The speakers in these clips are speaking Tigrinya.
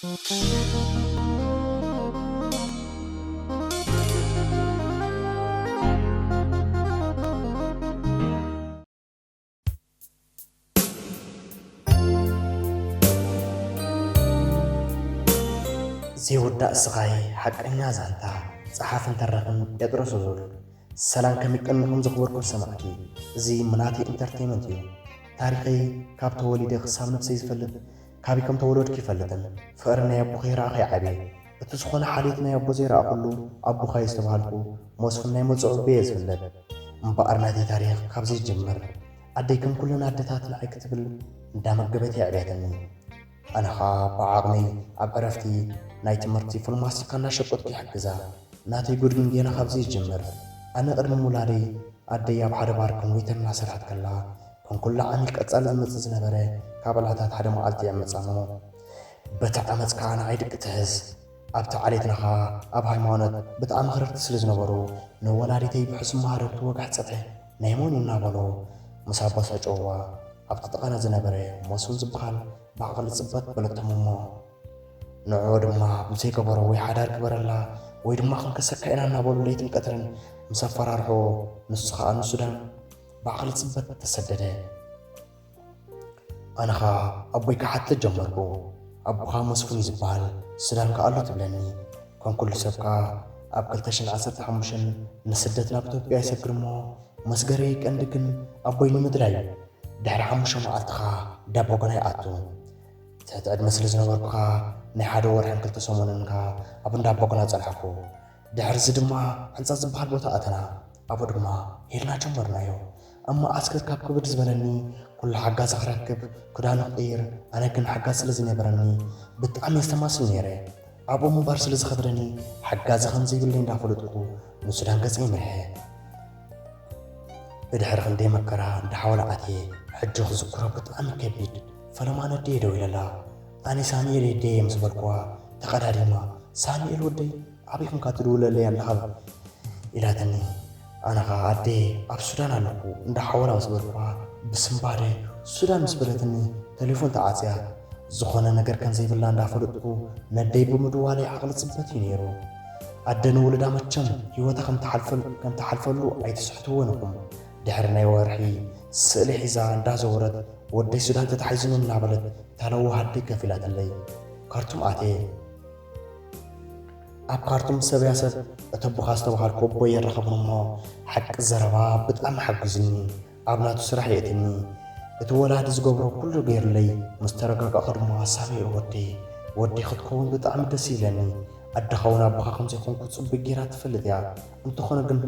ዘይውዳእ ስቓይ፣ ሓቀኛ ዛንታ። ጸሓፍን ተራኽን ጴጥሮስ ዙል። ሰላም፣ ከመይ ቀኒኹም ዝኽበርኩም ሰማዕቲ? እዚ ምናተይ ኢንተርቴይመንት እዩ። ታሪኸይ ካብ ተወሊደ ክሳብ ነብሰይ ዝፈልጥ፣ ካበይ ከም ተወለድኩ ይፈልጥን ፍቕሪ ናይ ኣቦ ከይረኣኹ ይዓብየ። እቲ ዝኾነ ሓልዮት ናይ ኣቦ ዘይረኣኹሉ ኣቦኻ እየ ዝተባህልኩ መስፍን ናይ መጹ ኣቦ እየ ዝፍለጥ። እምበኣር ናተይ ታሪኽ ካብ ዘይጅምር፣ ኣደይ ከም ኩለን ኣደታት ንዓይ ክትብል እንዳመገበት እያ ኣዕብያትኒ። ኣነ ኸኣ ብዓቕመይ ኣብ ዕረፍቲ ናይ ትምህርቲ ፉል ማስቲካ እናሸቀጥኩ ይሕግዛ። ናተይ ጉድ ግን ጌና ካብዚ ይጅምር። ኣነ ቅድሚ ምውላደይ ኣደይ ኣብ ሓደ ባር ከም ዌይተር እናሰርሐት ከላ፣ ከም ኩሉ ዓሚል ቀጻሊ ዝመጽእ ዝነበረ ካብ ዕለታት ሓደ መዓልቲ ይዕመጻ እሞ፣ በቲ ዓመጽ ከኣ ንዓይ ድቂ ትሕዝ። ኣብቲ ዓሌትና ኸኣ ኣብ ሃይማኖት ብጣዕሚ ኣኽረርቲ ስለ ዝነበሩ፣ ንወላዲተይ ብሕሱም መሃረብቲ ወግሒ ጸብሒ ናይ መን እዩ እናበሉ ምስ ኣባሳጨውዋ፣ ኣብቲ ጥቓና ዝነበረ መስፍን ዝበሃል ብዓቕሊ ጽበት በለቶም እሞ፣ ንዕኡ ድማ ብዘይገበሮ ወይ ሓዳር ግበረላ ወይ ድማ ክንከሰካ ኢና እናበሉ ለይትን ቀትርን ምስ ኣፈራርሕዎ፣ ንሱ ኸኣ ንሱዳን ብዓቕሊ ጽበት ተሰደደ። ኣነ ኸኣ ኣቦይ ክሓትት ጀመርኩ። ኣቦኻ መስፍን እዩ ዝበሃል፣ ሱዳን ከኣ ኣሎ ትብለኒ። ከም ኩሉ ሰብ ከኣ ኣብ ክልተ ሽሕን ዓሰርተ ሓሙሽተን ንስደት ናብ ኢትዮጵያ ይሰግር እሞ፣ መስገረይ ቀንዲ ግን ኣቦይ ንምድላይ እዩ። ድሕሪ ሓሙሽተ መዓልቲ ኸኣ እንዳ ኣቦ ገና ይኣቱ። ትሕቲ ዕድመ ስለ ዝነበርኩ ኸኣ ናይ ሓደ ወርሕን ክልተ ሰሙንን ከኣ ኣብ እንዳ ኣቦ ገና ጸናሕኩ። ድሕርዚ ድማ ሕንጻ ዝበሃል ቦታ ኣተና። ኣብኡ ድማ ሄድና ጀመርናዮ። ኣብ መዓስከር ካብ ክብድ ዝበለኒ ኩሉ ሓጋዚ ክረክብ፣ ክዳኑ ክቕይር፣ ኣነ ግን ሓጋዚ ስለ ዝነበረኒ ብጣዕሚ እየ ዝተማስል ነይረ። ኣብኡ ምንባር ስለ ዝኸብደኒ ሓጋዚ ከም ዘይብለይ እንዳፈለጥኩ ንሱዳን ገጸይ መሪሐ። ብድሕሪ ክንደይ መከራ እንዳ ሓወላ ኣትየ። ሕጂ ክዝክሮ ብጣዕሚ ከቢድ። ፈለማ ነደየ ደዊለላ። ኣነ ሳሙኤል የደየ ምስ በልኩዋ ተቐዳዲማ፣ ሳሙኤል ወደይ ኣበይ ኮንካ ትድውለለይ ኣለኻ? ኢላትኒ። ኣነ ኸዓ ኣደየ ኣብ ሱዳን ኣለኹ እንዳ ሓወላ ምስ በልኩዋ ብስንባደ ሱዳን ምስ በለትኒ ተሌፎን ተዓጽያ። ዝኾነ ነገር ከም ዘይብላ እንዳፈለጥኩ ነደይ ብምድዋለይ ዓቕሊ ጽበት እዩ ነይሩ። ኣደ ንውሉዳ መቸም ህይወታ ከም ትሓልፈል-፣ ከም ትሓልፈሉ ኣይትስሕትዎን ኢኹም። ድሕሪ ናይ ወርሒ ስእሊ ሒዛ እንዳዘወረት ወደይ ሱዳን ተታሒዙኒ እናበለት እታ ለዋህ ኣደይ ከፊላትለይ። ካርቱም ኣትየ። ኣብ ካርቱም ሰብያ ሰብ እተቦኻ ዝተባሃልኩ ኣቦይ የራኸብኒ እሞ ሓቂ ዘረባ ብጣዕሚ ሓጒዝኒ። ኣብ ናቱ ስራሕ የእትኒ። እቲ ወላዲ ዝገብሮ ኩሉ ገይሩለይ ምስ ተረጋጋእኹ ድማ ሳሙኤል ወደይ፣ ወደይ ክትከውን ብጣዕሚ ደስ ይብለኒ። ኣደኻ እውን ኣቦኻ ከም ዘይኮንኩ ጽቡቕ ገይራ ትፈልጥ እያ። እንተኾነ ግን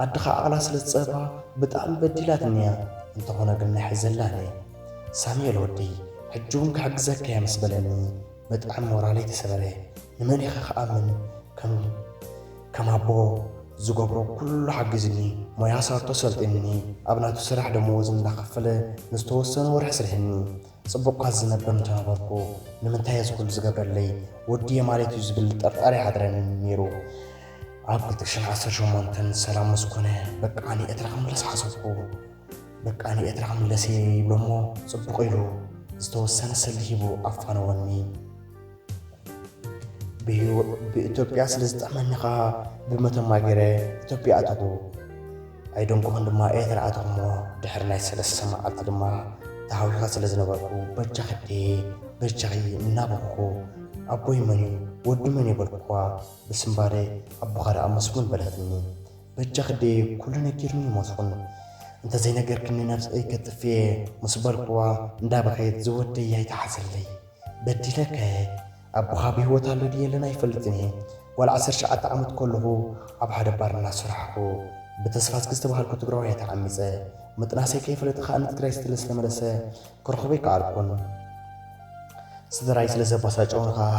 ኣደኻ ዓቕላ ስለ ዝጸበባ ብጣዕሚ በዲላትኒ እያ። እንተኾነ ግን ናይ ሕዘላን እየ። ሳሙኤል ወደይ፣ ሕጂ እውን ክሕግዘካ እየ ምስ በለኒ ብጣዕሚ ሞራለይ ተሰበረ። ንመን ኢኻ ክኣምን? ከም፣ ከም ኣቦ ዝገብሮ ኩሉ ሓጊዙኒ። ሞያ ሳርቶ ሰልጢኑኒ። ኣብ ናቱ ስራሕ ደመወዝ እንዳኸፈለ ንዝተወሰነ ወርሒ ስርሕኒ። ጽቡቕ እኳ ዝነብር እንተነበርኩ፣ ንምንታይ እዚ ኩሉ ዝገብረለይ ወዲ እየ ማለት እዩ ዝብል ጥርጣረ ይሓድረኒ ነይሩ። ኣብ ክልተ ሽሕን ዓሰርተ ሸሞንተን ሰላም ምስ ኮነ፣ በቃ ንኤርትራ ክምለስ ሓሰብኩ። በቃ ንኤርትራ ክምለስ እየ ይብሎ እሞ፣ ጽቡቕ ኢሉ ዝተወሰነ ሰልዲ ሂቡ ኣፋነወኒ። ብህይወ-፣ ብኢትዮጵያ ስለ ዝጠዕመኒ ኸኣ ብመተማ ገይረ ኢትዮጵያ ኣተኹ። ኣይደንጎኹን ድማ ኤርትራ ኣተኹ እሞ፣ ድሕሪ ናይ ሰለስተ መዓልቲ ድማ ተሃዊኸ ስለ ዝነበርኩ፣ በጃኺ ኣደየ፣ በጃኺ እናበኹኹ፣ ኣቦይ መን እዩ? ወዲ መን እዩ? በልኩዋ። ብስንባደ ኣቦኻ ደኣ መስፍን በለትኒ። በጃኺ ኣደየ፣ ኩሉ ነጊርኒ እዩ መስፍን። እንተዘይነገርክኒ ነብሰይ ከጥፍእ እየ ምስ በልኩዋ፣ እንዳበኸየት ዝወደይ ኣይትሓዘለይ። በዲለካ እየ። ኣቦኻ ብህይወት ኣሎ ድዩ የለን ኣይፈልጥን እየ። ጓል ዓሰርተ ትሽዓተ ዓመት ከለኹ ኣብ ሓደ ባር እናሰራሕኩ ብተስፋዝጊ ዝተባህልኩ ትግራዋይ ተዓሚፀ። ምጥናሰይ ከይፈለጠ ከኣ ንትግራይ ስለ ዝተመለሰ ክረኽቦ ኣይከኣልኩን። ስድራይ ስለ ዘበሳጨውኒ ከኣ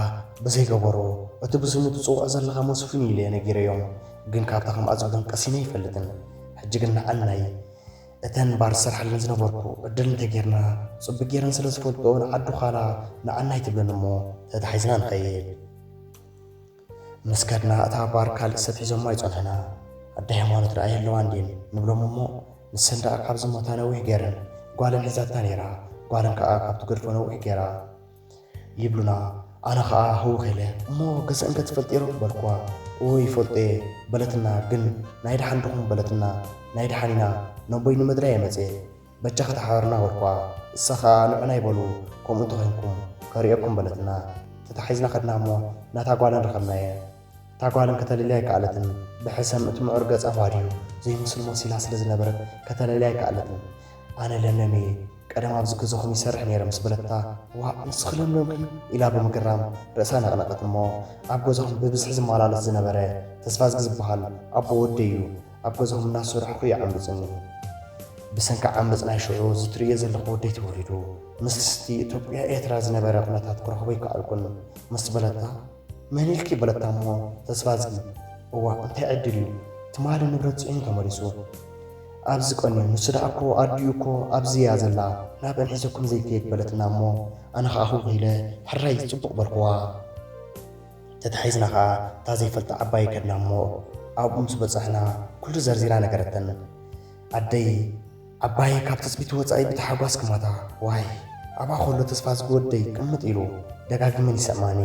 ብዘይገበሮ፣ እቲ ብስሙ ትጽውዖ ዘለኻ መስፍን እዩ ኢለ ነጊረዮም። ግን ካብታ ከምኣ ዝብለን ቀሲነ ኣይፈልጥን። ሕጂ ግን ንዓናይ እተን ባር ዝሰርሓለን ዝነበርኩ ዕድል እንተጌርና፣ ጽቡቕ ጌረን ስለ ዝፈልጥኦ ንዓዱ ኻላ ንዓናይ ትብለን እሞ ተታሒዝና ንኸይድ። ምስ ከድና እታ ባር ካልእ ሰብ ሒዞማ ይጸንሑና። ኣደ ሃይማኖት ደኣ የለዋን ድየን ንብሎም እሞ፣ ንሰን ደኣ ካብ ዝሞታ ነዊሕ ጌረን፣ ጓለን ሒዛታ ነይራ፣ ጓለን ከኣ ካብ ትገድፎ ነዊሕ ጌራ ይብሉና። ኣነ ኸኣ ህውኽ ኢለ፣ "እሞ ገዛእን ከ ትፈልጥዮ ዶ?" በልኩዋ። "እወ ይፈልጦ እየ" በለትና። "ግን ናይ ደሓን ድኹም?" በለትና። "ናይ ደሓን ኢና፣ ነቦይ ንምድራ እየ መጽየ። በጃኻ ተሓባበርና" በልኩዋ። እሳ ኸኣ "ንዑ ናይ በሉ፣ ከምኡ እንተኾይንኩም ከርእየኩም" በለትና። ተታሒዝና ኸድና እሞ ናታ ጓልን ረኸብናየ። እታ ጓልን ከተለልያ ኣይከኣለትን። ብሕሰም እቲ ምዑር ገጻ ባድዩ ዘይመስል መሲላ ስለ ዝነበረት ከተለልያ ኣይከኣለትን። ኣነ ለምለም እየ፣ ቀደም ኣብዚ ገዛኹም ይሰርሕ ነይረ ምስ በለታ፣ "ዋእ ንስኺ ለምለምኪ?" ኢላ ብምግራም ርእሳ ነቕነቐት እሞ፣ ኣብ ገዛኹም ብብዝሒ ዝመላለስ ዝነበረ ተስፋዝጊ ዝበሃል ኣቦ ወደይ እዩ። ኣብ ገዛኹም እናሰርሕኩ ይዓምጽኒ። ብሰንኪ ዓመጽ ናይ ሽዑ እዚ ትርእዮ ዘለኹ ወደይ ተወሊዱ። ምስ እቲ ኢትዮጵያ ኤርትራ ዝነበረ ኩነታት ክረኽቦ ኣይከኣልኩን ምስ በለታ፣ "መን ኢልኪ?" በለታ እሞ ተስፋዝጊ፣ "እዋ እንታይ ዕድል እዩ፣ ትማሊ ንብረት ጽዒኑ ተመሊሱ። ኣብዚ ቀንዩ፣ ንሱ ደኣ እኮ ኣዲኡ እኮ ኣብዚ እያ ዘላ፣ ናብአን ሒዘኩም ዘይከይድ" በለትና እሞ ኣነ ኸኣ ህውኽ ኢለ፣ "ሕራይ ጽቡቕ" በልኩዋ። ተታሒዝና ኸኣ እታ ዘይፈልጣ ዓባይ ከድና እሞ ኣብኡ ምስ በጻሕና ኩሉ ዘርዚራ ነገረተን። ኣደይ ዓባይ ካብ ትጽቢት ወጻኢ ብታሕጓስ ክማታ፣ "ዋይ ኣብኣ ከሎ ተስፋዝጊ ወደይ ቅምጥ ኢሉ ደጋጊመን ይስዕማኒ።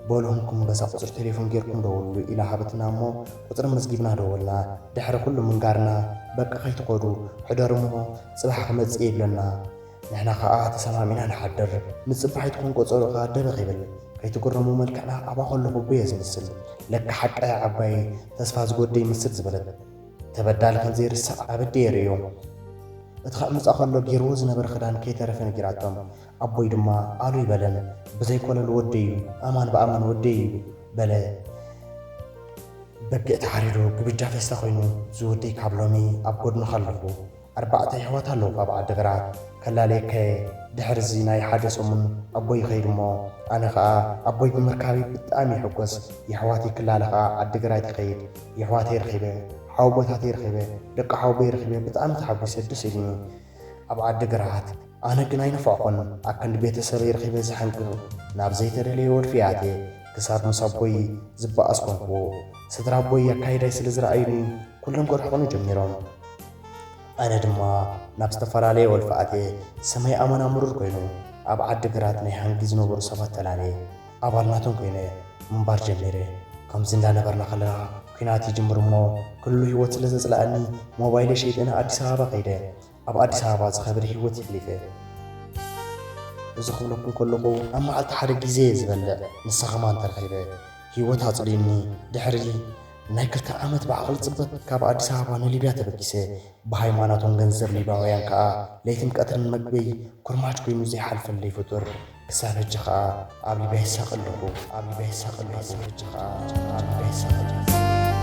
በሉ ህንኩም ገዛ ቁጽሪ ቴሌፎን ጌርኩም ደውልሉ" ኢላ ሃበትና እሞ ቁጽሪ መዝጊብና ደወልና። ድሕሪ ኩሉ ምንጋርና፣ "በቃ ከይትኸዱ ሕደሩ እሞ ጽባሕ ክመጽእ እየ" ይብለና። ንሕና ኸኣ ተሰማሚዕና ንሓድር። ንጽባሕ ኣይትኹን ቆጸርኡ ኸኣ ደበኽ ይብል። ከይትግረሙ መልክዕና ኣብኣ ከለኹ እቦ እየ ዝመስል። ለካ ሓቃ እያ ዓባይ ተስፋዝጊ ወደይ ይመስል ዝበለት። ተበዳሊ ከም ዘይርስዕ ኣበደይ የርእዮ። እቲ ክዕምጻ ከሎ ጌርዎ ዝነበረ ክዳን ከይተረፈ ነጊራቶም። ኣቦይ ድማ ኣሉ ይበለን። ብዘይ ኮለል ወደይ እዩ፣ ኣማን ብኣማን ወደይ እዩ በለ። በጊዕ ተሓሪዱ ግብጃ ፌስታ ኮይኑ ዝወደይ ካብ ሎሚ ኣብ ጎድንኻ ኣለኹ። ኣርባዕተ የሕዋት ኣለዉ ኣብ ዓዲግራት። ከላለየካ እየ። ድሕሪ እዚ ናይ ሓደ ሰሙን ኣቦይ ይኸይድ እሞ ኣነ ኸኣ ኣቦይ ብምርካበይ ብጣዕሚ ይሕጎስ። የሕዋተይ ክላለ ኸኣ ዓዲግራት ይኸይድ። የሕዋተይ ረኺበ፣ ሓወቦታተይ ረኺበ፣ ደቂ ሓወቦይ ረኺበ ብጣዕሚ ተሓጒሰ ደስ ኢሉኒ። ኣብ ዓዲግራት ኣነ ግን ኣይነፋዕኩን። ኣብ ክንዲ ቤተሰበይ ረኺበ ዝሕንቅቕ ናብ ዘይተደለየ ወልፊ እየ ኣትየ። ክሳብ ምስ ኣቦይ ዝበኣስ ኮንኩ። ስድራ ኣቦይ ኣካይዳይ ስለ ዝረኣዩኒ ኩሎም ክርሕቑኒ ጀሚሮም። ኣነ ድማ ናብ ዝተፈላለየ ወልፊ ኣትየ። ሰማይ ኣመና ምሩር ኮይኑ፣ ኣብ ዓዲግራት ናይ ሃንጊ ዝነበሩ ሰባት ተላለየ። ኣባል ናቶም ኮይነ ምንባር ጀሚረ። ከምዚ እንዳነበርና ከለና ኲናት ይጅምር እሞ፣ ክሉ ህይወት ስለ ዘጽለኣኒ ሞባይለይ ሸይጠ ናብ ኣዲስ ኣበባ ከይደ። ኣብ ኣዲስ ኣበባ ዝኸበደ ህይወት የሕሊፈ። እዚ ክብለኩም ከለኹ ኣብ መዓልቲ ሓደ ግዜ እየ ዝበልዕ፣ ንሳ ኸማን ተረኺበ። ህይወት ኣጽልዩኒ። ድሕሪ ናይ ክልተ ዓመት ብዓቕሊ ጽበት ካብ ኣዲስ ኣበባ ንሊብያ ተበጊሰ። ብሃይማኖቶም ገንዘብ ሊብያውያን ከኣ ለይትን ቀትርን መግበይ ኩርማጅ ኮይኑ ዘይሓልፈለይ ፍጡር። ክሳብ ሕጂ ከኣ ኣብ ሊብያ ይሳቐ ኣለኹ። ኣብ ሊብያ ይሳቐ ኣለኹ። ክሳብ ሕጂ ከኣ ኣብ ሊብያ ይሳቐ ኣለኹ።